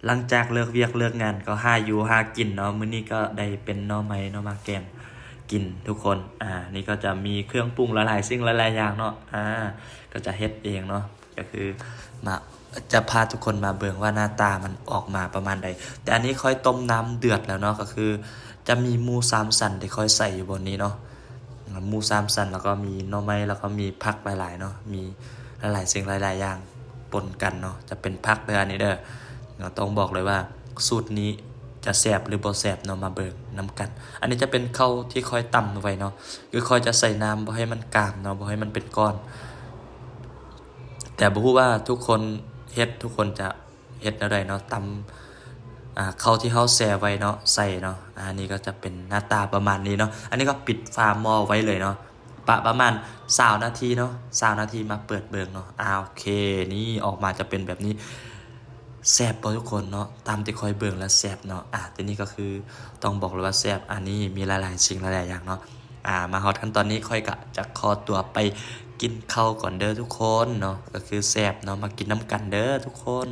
ຫຼັງຈາກເລີກວຽກເລີກງານກໍຫາຢູ່ຫາກິນເນາະ, ມື້ນີ້ກໍໄດ້ເປັນໜໍ່ໄມ້ເນາະ ມາແກງກິນທຸກຄົນ. ອາ ນີ້ກໍຈະມີເຄື່ອງປຸງຫຼາຍໆສິ່ງຫຼາຍໆຢ່າງເນາະ. ອາ ກໍຈະເຮັດເອງເນາະ, ກໍຄືມາ ຈະພາທຸກຄົນມາເບິ່ງວ່າໜ້າຕາມັນອອກມາປະມານໃດ. ແຕ່ອັນນີ້ຂ້ອຍຕົ້ມນ້ຳເດືອດແລ້ວເນາະ, ກໍຄືຈະມີໝູສາມຊັ້ນທີ່ຂ້ອຍໃສ່ຢູ່ບ່ອນນີ້ເນາະ. ໝູສາມຊັ້ນ ແລ້ວກໍມີໜໍ່ໄມ້ ແລ້ວກໍມີຜັກຫຼາຍໆເນາະ, ມີຫຼາຍໆສິ່ງຫຼາຍໆຢ່າງປົນກັນເນາະ. ຈະເປັນຜັກເດີ ອັນນີ້ເດີເນາະ. ຕ້ອງບອກເລີຍວ່າສູດນີ້ຈະແຊບຫຼືບໍ່ແຊບເນາະ, ມາເບິ່ງນຳກັນ. ອັນນີ້ຈະເປັນເຂົ້າທີ່ຂ້ອຍຕຳໄວ້ເນາະ, ຄືຂ້ອຍຈະໃສ່ນ້ຳບໍ່ໃຫ້ມັນກາງເນາະ, ບໍ່ໃຫ້ມັນເປັນກ້ອນ. ແຕ່ບໍ່ຮູ້ວ່າທຸກຄົນເຮັດ ທຸກຄົນຈະ ເຮັດແນວໃດເນາະ, ຕຳ ອາ ເຂົ້າທີ່ເຮົາແຊ່ໄວ້ເນາະ ໃສ່ເນາະ. ອາ ນີ້ກໍຈະເປັນໜ້າຕາປະມານນີ້ເນາະ. ອັນນີ້ກໍປິດຝາໝໍ້ໄວ້ເລີຍເນາະ, ປະ ປະມານຊາວນາທີເນາະ, ຊາວນາທີມາເປີດເບິ່ງເນາະ. ອາ ໂອເຄ ນີ້ອອກມາຈະເປັນແບບນີ້. ແຊບບໍ່ທຸກຄົນເນາະ? ຕາມທີ່ຂ້ອຍເບິ່ງແລ້ວແຊບເນາະ. ອາ ທີນີ້ກໍຄືຕ້ອງບອກເລີຍວ່າແຊບ. ອັນນີ້ມີຫຼາຍໆສິ່ງຫຼາຍໆຢ່າງເນາະ. ອາ ມາຮອດຂັ້ນຕອນນີ້ ຂ້ອຍກໍຈະຂໍຕົວໄປກິນເຂົ້າກ່ອນເດີທຸກຄົນເນາະ, ກໍຄືແຊບເນາະ, ມາກິນນຳກັນເດີທຸກຄົນ.